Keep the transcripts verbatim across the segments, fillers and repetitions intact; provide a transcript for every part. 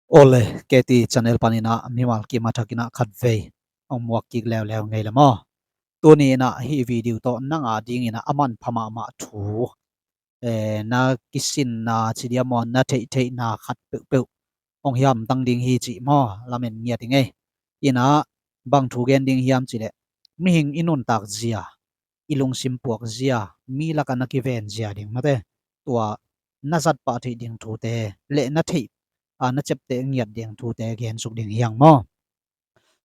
Awle, K T channel panin ah mimal kim a thakin ah khatvei hong muak kik leuleu ngei le maw. Tuni in ah hih video tawh nang a dingin ah a manpha mahmah thu, eh, na kisinna ci dia maw, na theihtheihna khat peuhpeuh hong hiamtang ding hi cih maw, lamen ngiat i ngei. In ah bang thu gen ding hiam cih leh, mihing i nuntak zia, i lungsim puak zia, mi lakah na kiven zia ding mate, tua na zat pah theih ding thute le na theih, a, na ciapteh ngiat ding thute gensuk ding hi hang maw.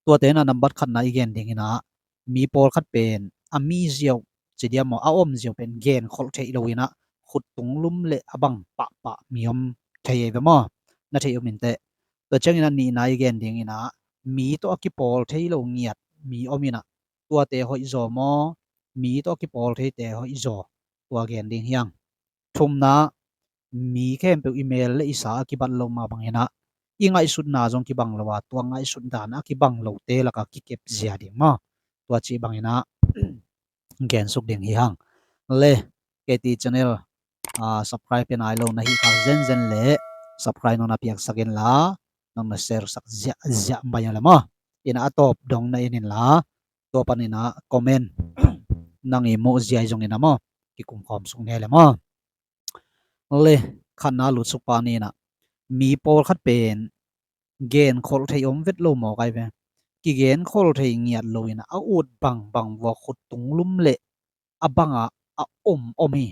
Tuate in ah nambat khatna i gen ding in ah, mi pawlkhat pen a mi ziau ci dia maw, a om ziau pen genkholh theih lo in ah khut tunglum le a bang pahpah mi om thei ei ve maw. Na theih om inteh. Tua ciangin ah nihna i gen ding in ah, mi tawh a kipawl thei lo ngiat mi om in ah, tuate hoih zaw maw, mi tawh a kipawl theite hoih zaw, tua gen ding hi hang. Thumna, mi khempeuh i mel le i sa a kibat lo mah bangin ah, i ngaihsutna zong kibang lo a, tua ngaihsut dan a kibang lote lakah kikep zia ding maw. Tua cih bangin ah gensuk ding hi hang. Le, K T channel, ah, subscribe pia nai lo na hih khak zenzen le subscribe nong na piaksak inla, nong na share sak ziahziah baih inla maw. In ah a tawp dong na en inla, tua panin ah comment nang i muh zia i zongin ah maw, kikum khawm suk ni le maw. Le, khatna lutsuk pa ni in ah, mi pawlkhat pen genkholh thei om vet lo mawk ai ve. Kigenkholh thei ngiat lo in ah a ut bangbang vua khut tunglum le a bangah a om om hi.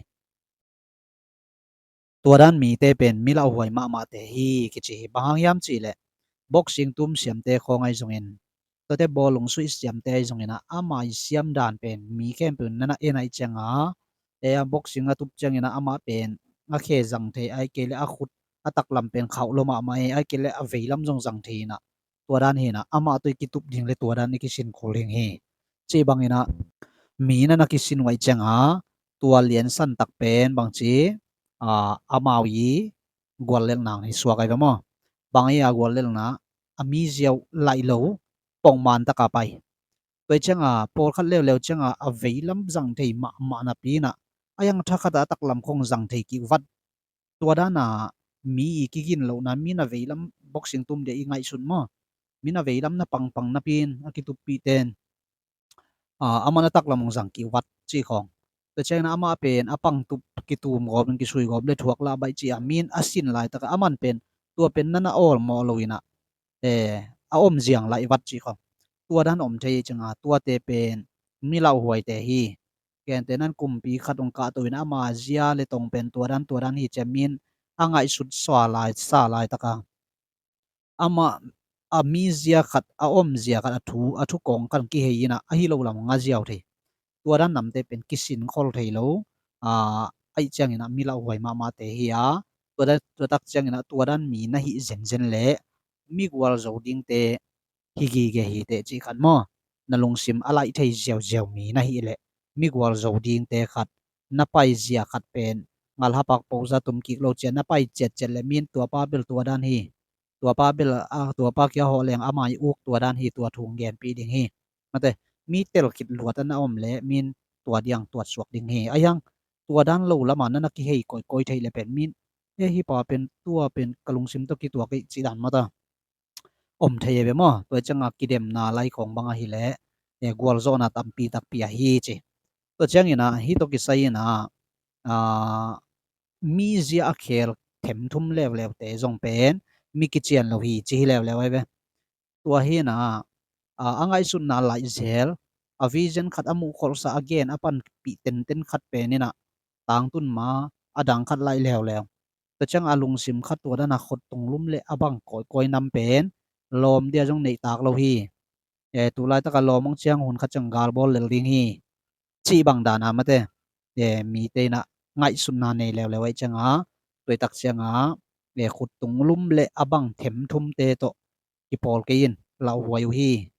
Tua dan mite pen mi lauhuai mahmahte hi kici hi. Bang hang hiam cih leh, boxing tum siamte khawng ahi zongin, tuate bawlung suih siamte ahi zongin ah, ama i siam dan pen mi khempeuh in na na en ahih ciangin ah, e, a boxing a tup ciangin ah amah pen a khe zang thei, ahih kei leh a khut a taklam pen khauh lo mahmah e, ahih kei leh a veilam zong zang thei in ah, tua dan hi in ah, amah tawh i kitup ding le tua dan i kisin kul ding hi. Cih bangin ah, mi na na kisin uh ahih ciangin ah, tua liansan tak pen bangci, a, amau i guallelhna hi suak ai ve maw. Bang hi a guallelhna, a mi ziau laih lo, pongman taka pai. Tua i ciangin ah, pawlkhat leuleu ciangin ah, a veilam zang thei mahmah napi in ah, a yang thakhat a taklam khong zang thei kik vat. Tua dan a mi i kigin lohna, mi na veilam boxing tum dia i ngaihsut maw, mi na veilam na pangpang napi in a kituppihte in, a, amah na taklam hong zang kik vat cih khawng. Tua ciangin ah amah pen a pangtup kitum gawp in kisui gawp le thuak lah baih ci a, mi in a sin laitak ah aman pen tua pen na na awlmawh lo in ah, e, a om ziang laih vat cih khawng. Tua dan om thei ciangin ah, tuate pen mi lauhuaite hi. Gentehna in kumpi khat hong kahto in ah ama zia le tong pen tua dan tua dan hi ci a, mi in a ngaihsut sa lai, sa laitak ah, amah a mi zia khat, a om zia khat, a thu, a thu kawng khat kihei in ah, a hi lo lam nga ziau thei. Tua dan namte pen kisin khol thei lo, a, ahih ciangin ah mi lauhuai mahmahte hi a, tua dan, tua tak ciangin ah tua dan mi na hih zenzen le mi gualzo dingte hi gige hi teh cih khat maw. Na lungsim a laih thei ziauziau mi na hih leh, mi gualzo dingte khat, na pai zia khat pen, ngalhapak poza tum kik lo ci a na pai ciatciat leh mi in tua pa bel tua dan hi, tua pa bel, a, tua pa kia hawh leng ama i uk tua dan hi, tua thu hong genpih ding hi. Mate, mi tel khit luat a na om leh mi in tua diang tuat suak ding hi. Ahi hang tua dan lo lam a na na kihei koikoi theih leh pen mi in, e, hih pa pen, tua pen ka lungsim tawh kituak ei cih dan mata om thei e ve maw. Tua i ciangin ah kidemna lai khawng bang ahih leh, e, gualzawhna tampi takpi ahi ci. Tua ciangin ah hih tawh kisai in ah, a, mi zia a khel themthum leuleute zong pen mi kician lo hi ci hi leuleu ai ve. Tua hi in ah, a, a ngaihsutna laih zel, a vision khat a muh kholhsa, a gen a panpih tenten khat pen in ah tangtun ma a dang khat laih leuleu. Tua ciangin a lungsim khat tua dan a khut tunglum le a bang kawikawi nam pen lawm dia zong neihtak lo hi. E, tu laitak a lawm hong ciang hun khat ciang gal bawl lel ding hi, cih bang dan a mate, e, mite in ah ngaihsutna nei leuleu ahih ciangin ah, tua i tak ciangin ah, e, khut tunglum le a bang themthumte tawh kipawl kei in, lauhuai uh hi,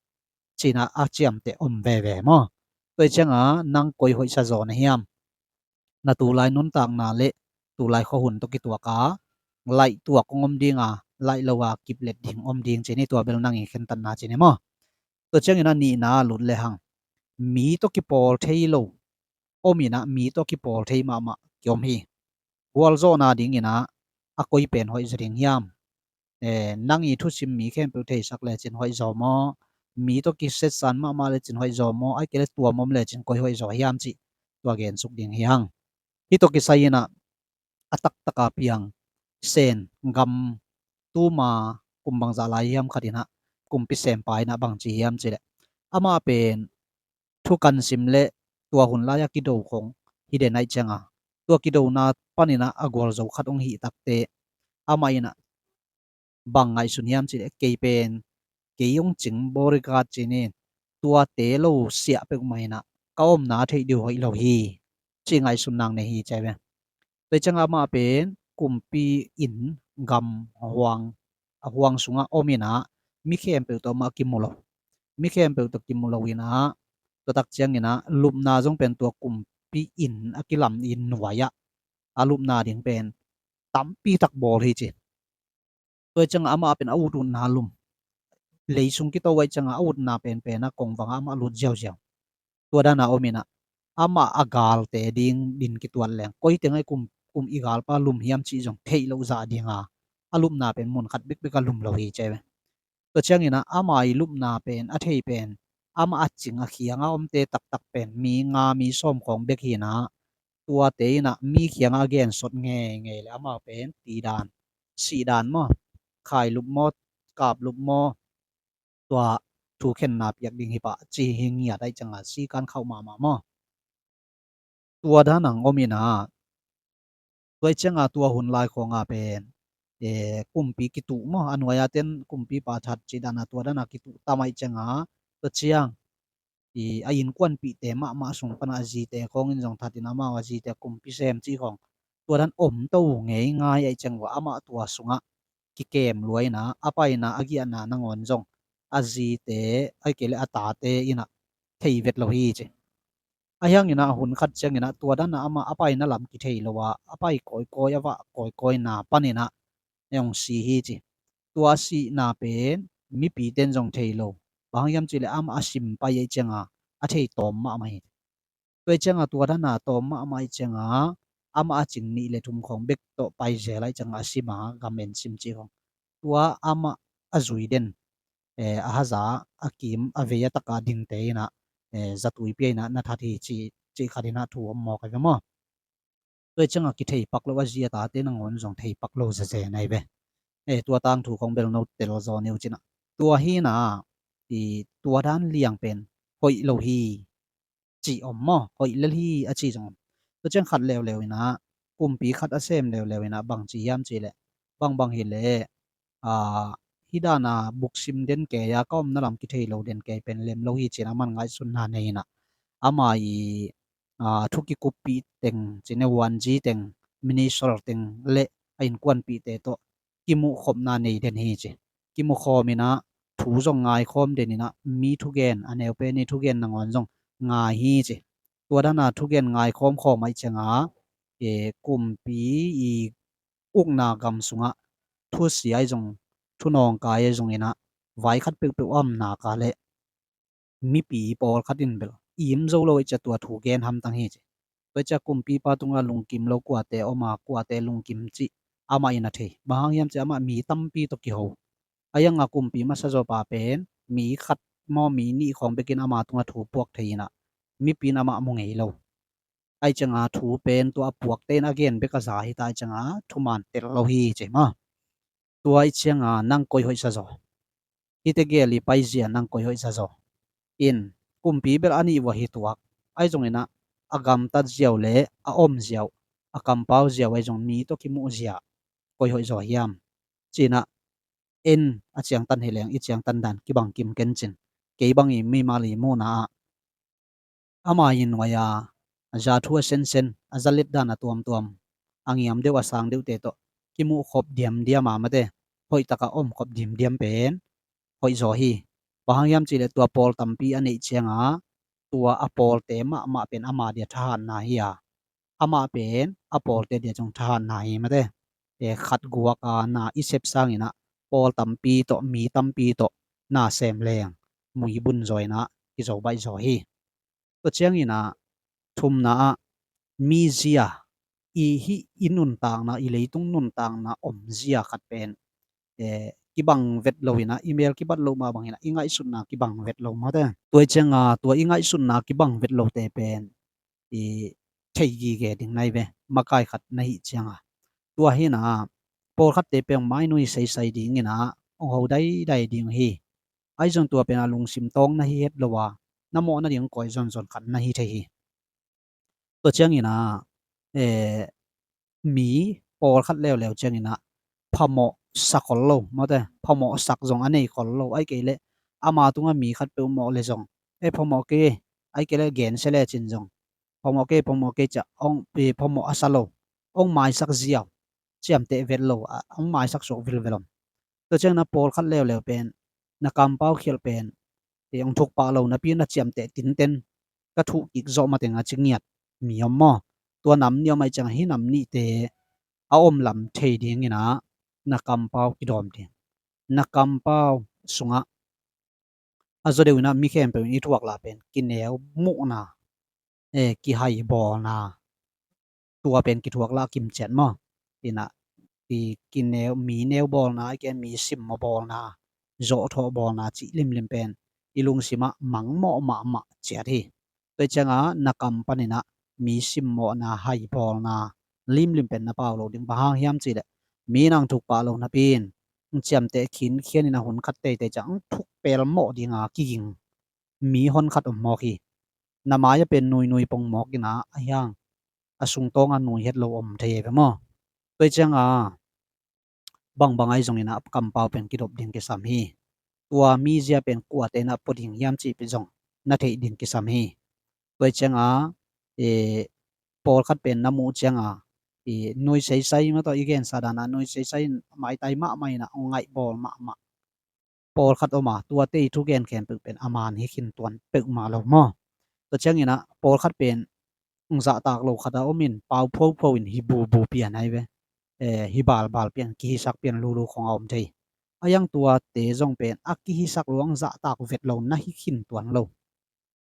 ci in ah a ciamteh om veve maw. Tua i ciangin ah nang koi hoihsa zaw na hiam? Na tulai nuntakna le tulai khuahun tawh kituak a, laih tuak hong om ding a, laih lo a kiplet ding om ding ci ni, tua bel nang i khentatna ci ni maw. Tua ciangin a nihna lut le hang, mi tawh kipawl thei lo om in ah, mi tawh kipawl thei mahmah kiom hi. Gualzawhna dingin ah a koi pen hoih zaw ding hiam? eh, nang i thusim mi khempeuh theisak lecin hoih zaw maw? Mi tawh kisetsan mahmah lecin hoih zaw maw? Ai kei le tuam om lecin koi hoih zaw hiam cih tua gensuk ding hi hang. Hih tawh kisai inah a taktaka piang Sen gam tuma kum bangzah lai hiam khat inah kumpi sempa inah bangci hiam cileh amah pen thukan sim le tua hun lai-a kido khong hi den aih cianga tua kidona paninah a gualzo khat hong hih takte amah inah bang ngaihsun hiam cileh kei pen kei hong cing bodyguard cinin tuate lo siah peuhmah inah ka omna a theih diu hoih lo hi ci ngaihsun nang nei hi ci ai ve. Tua cianga amah pen kumpi inn gam huang a huang sungah om inah mi khempeuh tawh amah kimu lo. Mi khempeuh tawh kimu lo inah tua tak cianginah lupna zong pen tua kumpi inn a kilam inn nuai-ah a lupna ding pen tampi tak bawl hi ci. Tua cianga amah pen a ut utna lum leisung kito aih cianga a utna penpen a kongvanga amah lut ziauziau. Tua dana om inah amah a galte ding din kituat leng koi teng ai kum, kum i galpa lum hiam cih zong theih loh zah dinga a lupna pen mun khat bekbek a lum lo hi ci ai ve. Tua cianginah ama i lupna pen a thei pen amah a cing a khianga omte taktak pen mi nga mi sawm khawng bek hinah tuate inah mi khianga a gensot ngeingei le amah pen tidan sihdan maw, khailup maw, kaplup maw, tua thukhenna piak ding hi pah ci hi ngiat aih cianga sikan khauh mahmah maw? Tua dan ang om inah tua i cianga tua hun lai khawnga pen eh, kumpi kituh maw, a nuai-a ten kumpipa that ci dana tua dana kituh tam aih cianga tua ciang i a innkuanpihte mahmah sung pana a zite khawngin zong thatin amau a zite kumpi sem cih khawng tua dan om to ngei ngai aih ciang uh amah tua sungah kikem luaina a paina a giahna nangawn zong a zite ai kei le a tate inah thei vet lo hi ci. A hianginah a hun khat cianginah tua dana amah a paina lam kithei lo a a pai kawikawi a vah kawikawina paninah hong si hi ci. Tua a sihna pen mipi ten zong thei lo. Bang hang hiam cihleh amah a sim pai aih cianga a thei tawm mahmah hi. Tua aih cianga tua dana tawm mahmah aih cianga amah a cing nih le thum khawng bek tawh pai zel aih cianga a sima gam en sim cih khawng tua amah a zui den eh, a haza a kim a vei a taka dingte inah eh, zatui pia inah na that hi ci, cih khat inah thu om mawk ai ve maw? Tua i cianga kithei pak lo a zi a tate nangawn zong thei pak lo zezen ai ve. Eh, tua tangthu khawng bel no tel zaw ni uh cinah tua hinah i tua dan liang pen hoih lo hi ci om maw, hoih lel hi a ci zong om. Tua ciang khat leuleu inah kumpi khat a sem leuleu inah bang ci hiam cihleh bangbang hileh ah, hih dana buksim den kei a ka omna lam kithei lo den kei pen lem lo hi cin a man ngaihsunna nei inah ama i ah, thu kikuppih teng cine wanzi teng minister teng le a innkuanpihte tawh kimuhkhopna nei den hi ci. Kimukhawm inah thu zong ngaikhawm den inah mi thugen a neupen i thugen nangawn zong ngai hi ci. Tua dana thugen ngaikhawm khawm aih cianga eh, kumpi i ukna gam sungah thusia aih zong thunawngkai aih zong inah vai khat peuhpeuh a om naka le mipi pawlkhat in bel im zo lo aih cia tua thu gen hamtang hi ci. Tua aih cia kumpipa tunga lungkim lo kuate om a kuate lungkim cih amah in a thei. Bang hang hiam cia amah mi tampi tawh kiho. A ianga kumpi masa zawpa pen mi khat maw mi nih khawng bekin ama tunga thu puak thei inah mipi in amah mu ngei lo. Aih cianga thu pen tua a puakte in a gen bek a za hita aih cianga thuman tel lo hi ci maw? Tua aih cianga nang koi hoihsa zaw? Hite gel i paizia nang koi hoihsa zaw? In kumpi bel a nih vua hi tuak aih zonginah a gamtat ziau le a om ziau a kampau ziau aih zong mi tawh kimuh zia koi hoih zaw hiam? Cinah en a ciangtan hileng i ciangtan dan kibang kim kencin kei bang i mimal i muhna ah ama i nuai-a a za thu a sensen a za let dan a tuamtuam a ngiam deuh a sang deuhte tawh kimuhkhop diamdiam a mate hoihtaka omkhop diamdiam pen hoih zaw hi. Bang hang hiam cihleh tua pawl tampi a neih cianga tua a pawlte mahmah pen ama dia thahatna hi a amah pen a pawlte dia cung thahatna hi mate. E, khat guak a na i sep sanginah pawl tampi tawh mi tampi tawh na sem leng mui bun zaw inah kizo baih zaw hi. Tua cianginah thumna ah mizia i hih i nuntakna i leitung nuntakna omzia khat pen eh, kibang vet lo inah, i mel kibat loh mah bang inah i ngaihsutna kibang vet lo mawte. Tua i cianga tua i ngaihsutna kibang vet lote pen i thei gige ding nai ve, makai khat na hih cianga. Tua hinah pawlkhatte peng mai nui seisai ding inah hong ho daidai ding hi. Ahi zong tua pen a lungsim tawng na hi het lo a, na mawh nading koi zonzon khat na hi thei hi. Tua cianginah eh, mi pawlkhat leuleu cianginah phamawh sak khol lo mawte, phamawh sak zong a nei khol lo. Ai kei leh ama tungah mi khat peuh mawh le zong, eh, phamawh kei, ai kei leh gensia lecin zong phamawh kei, phamawh kei ciah hong, eh, phamawh a sa lo, hong maisak ziau, ciamteh vet lo, a hong maisak suak vilvel om. Tua cianginah pawlkhat leuleu pen na kampau khialh pen hong thuk pah lo napi na ciamteh tinten ka thuh kik zawh mateng a ci ngiat mi om maw? Tua nam nih om ahi cianga hih nam nihte a om lam thei dinginah na kampau kidawm ding. Na kampau sungah a zaw deuh inah mi khempeuh in i thuak lah pen kineu muhna, eh, kihai bawlna, tua pen kithuak lah a kimciat maw? Inah i kineu, mi neu bawlna, ai kei mi simmaw bawlna, zawhthawh bawlna cih limlim pen i lungsimah mangmawh mahmah ciat hi. Tua i cianga na kam paninah mi simmawhna, hai bawlna limlim pen na pau lo ding. Bang hang hiam cihleh mi nang thuk pah lo napi in ciamteh khinkhian inah hun khat teitei ciang thuk pelmawh dinga kiging mi honkhat om mawk hi. Na mai-ah pen nuinui pong mawk inah a hiang a sungtawngah nui het lo om thei hi ve maw? Tua i cianga bangbang ahi zonginah kampau pen kidop ding kisam hi. Tua mizia pen kuate inah pua ding hiam cih pi zong na theih ding kisam hi. Tua i cianga eh, pawlkhat pen na muh cianga eh, nui seisai mah tawh i gensa dana nui seisai in maitai mahmah inah hong ngaihbawl mahmah pawlkhat om a, tuate i thugen khempeuh pen a man hi khin tuan peuhmah lo maw? Tua cianginah pawlkhat pen zahtak lo khat a omin pau phopho in hi bubu pian ahi ve, eh, hi balbal pian, kihisak pian lulu khong a om thei. A hiang tuate zong pen a kihisak lo, ang zahtak vet lo na hi khin tuan lo.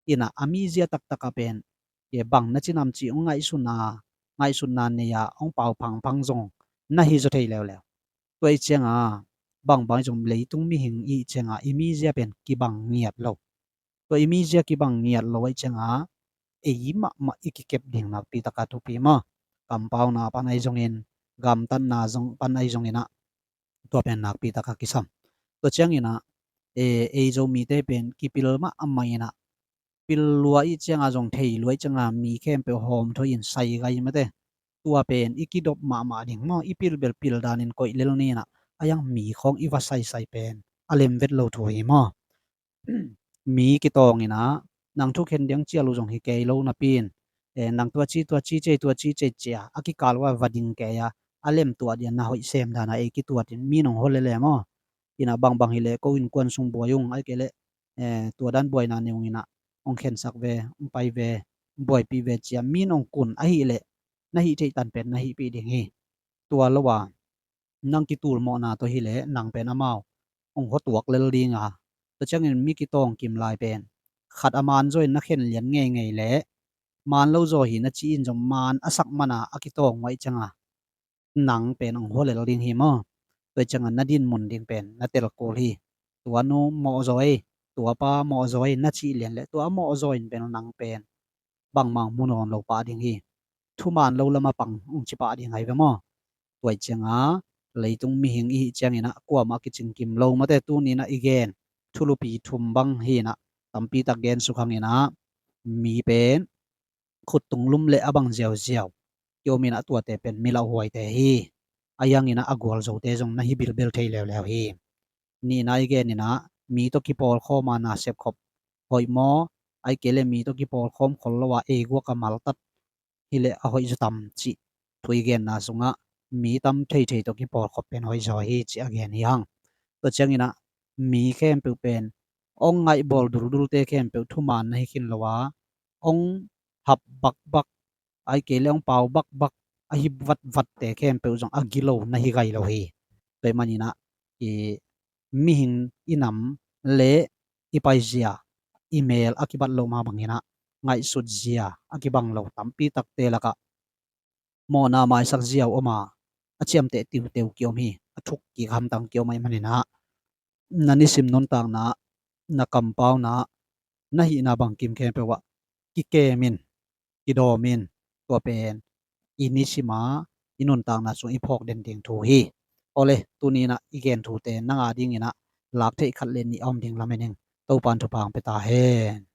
Inah a mizia taktakah pen bang na cinam cih hong ngaihsutna, ngaihsutna nei-a hong pau phangphang zong na hi zaw thei leuleu. Tua i cianga bangbang i zong leitung mihing i cianga i mizia pen kibang ngiat lo. Tua i mizia kibang ngiat lo ahi cianga ei mahmah i kikep ding nakpi taka thupi maw? Kampauna pan ahi zongin, gamtatna zong pan ahi zonginah tua pen nakpi taka kisam. Tua cianginah eh, ei Zomite pen kipil mahmah inah pil lua i cianga zong thei lua i cianga mi khempeuh hawm thawi in sai gai mate. Tua pen i kidop mahmah ding maw? I pil bel pil danin koih lel ninah a hiang mi khawng i va saisai pen a lem vet lo thu hi maw? Mi kitawng inah nang thukhen diang cial uh zong hi kei lo napi in eh, nang tua ci tua ci cei tua ci cei cia a kikal uh a va ding kei a, a lem tuah dian na hoih sem dana ei kituatin mi nong hole le maw? Inah bangbang hileh ko innkuan sung buai ung, ai kei leh eh, tua dan buaina ne unginah hong khensak ve, hong pai ve, buaipih ve cia mi nong kun ahileh na hih theih tan pen na hihpih ding hi. Tua lo a nang kitulmawhna tawh hileh nang pen amau hong hotuak lel dinga, tua ciangin mi kitawng kim lai pen khat a man zaw in na khen lian ngeingei leh man lo zaw hi na ci in zong man a sak mana a kitawng uh ahi cianga nang pen hong hua lel ding hi maw? Tua cianga na din mun ding pen na tel kul hi. Tua nu mawh zaw ei, tua pa mawh zaw ei na cih lian leh tua a mawh zaw in pen nang pen bangmah hong mu nawn lo pah ding hi. Thuman lo lama pang hong ci pah ding ahi ve maw? Tua i cianga leitung mihing i hih cianginah kuamah kicing kim lo mate. Tuninah i gen thulupi thum bang hinah tampi tak gen suk hanginah mi pen khuttung lum le a bang ziauziau kiominah tuate pen milauh huaite hi. A hianginah a gualzote zong na hi bilbel thei leuleu hi. Nihna i geninah mi tawh kipawlkhawma na sepkhop hoih maw? Ai kei le mi tawh kipawlkhawm khol lo a ei guak a maltat hileh a hoih zaw tam cih thu i genna sungah mi tam theithei tawh kipawlkhop pen hoih zaw hi cih a gen hi hang. Tua cianginah mi khempeuh pen hong ngaihbawl duldulte khempeuh thuman na hi khin lo a, hong hap bakbak, ai kei le hong pau bakbak a hi vatvatte khempeuh zong a gilo na hi gai lo hi. Tua i maninah i mihing i nam le i paizia, i mel a kibat loh mah banginah ngaihsut zia a kibang lo tampi takte lakah mawhna maisak ziau om a, a ciamteh tiuteu kiom hi. A thuk kik hamtang kiom ahih manin ah, na nisim nuntakna, na kampauna, na hihna bangkim khempeuh ah kikem in, kidawm in. Tua pen i nisim a i nuntakna sung i phawk den ding thu hi. Awle, tuni in ah i gen thute nang a dingin ah lak theih khat le nih a om ding lamen ing. Topa'n thupha hong pia ta hen.